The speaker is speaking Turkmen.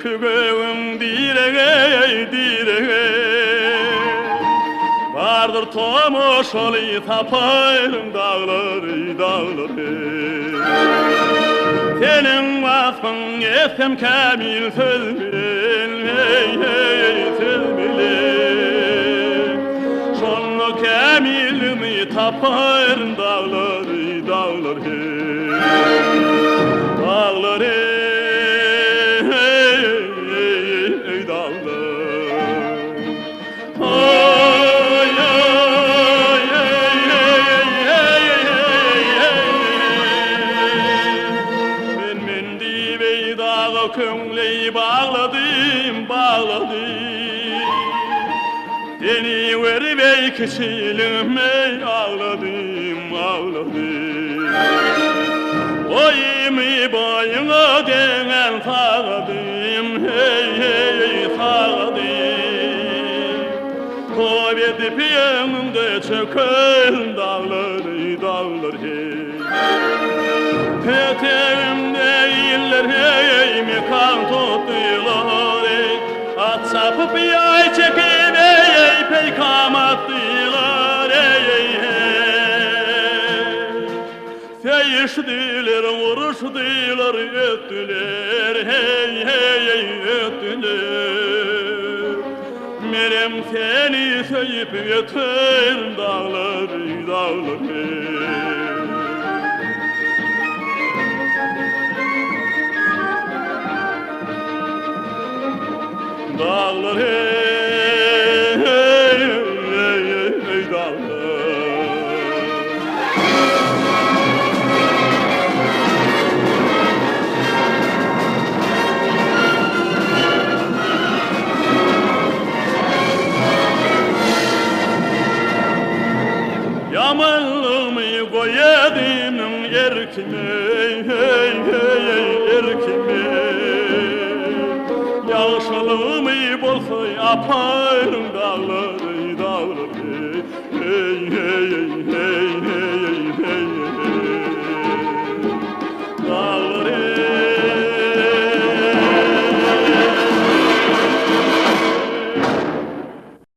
Göki gögüň diregi, diregi. Bardyr tomaşaly tapaýyň daglary, daglary. Seniň waspyň etsem kämil söz bilen, heý, heý, söz bilen. Şonda kämilligimi taparyn daglary, daglar, heý. Daglar, heý, heý, daglar. Men-men diýip eý daga köňli bagladym, bagladym. Seni görüp eý kiçiligim eý agladym, agladym. Boýumy boýuňa deňän sagadym, heý, heý, sagadym. Toba edip öňüňde çöken daglar, eý, daglar, heý. Etegimde iller, heý, mekan tutdylar, eý. At çapyp, ýaý çekip, eý, eý, peýkam atdylar, eý, eý, heý. Söýüşdiler, uruşdylar, ötdüler, heý, heý, eý, ötdüler. Menem seni söýüp öterin daglar, daglar, heý. Daglar, heý, heý, eý, daglar. Ýamanlygymy goýadynyň erkime, heý, heý, eý, erkime. Ýagşylygymy bolsa aparyň daglar, eý, daglar, heý, heý, heý, eý, heý.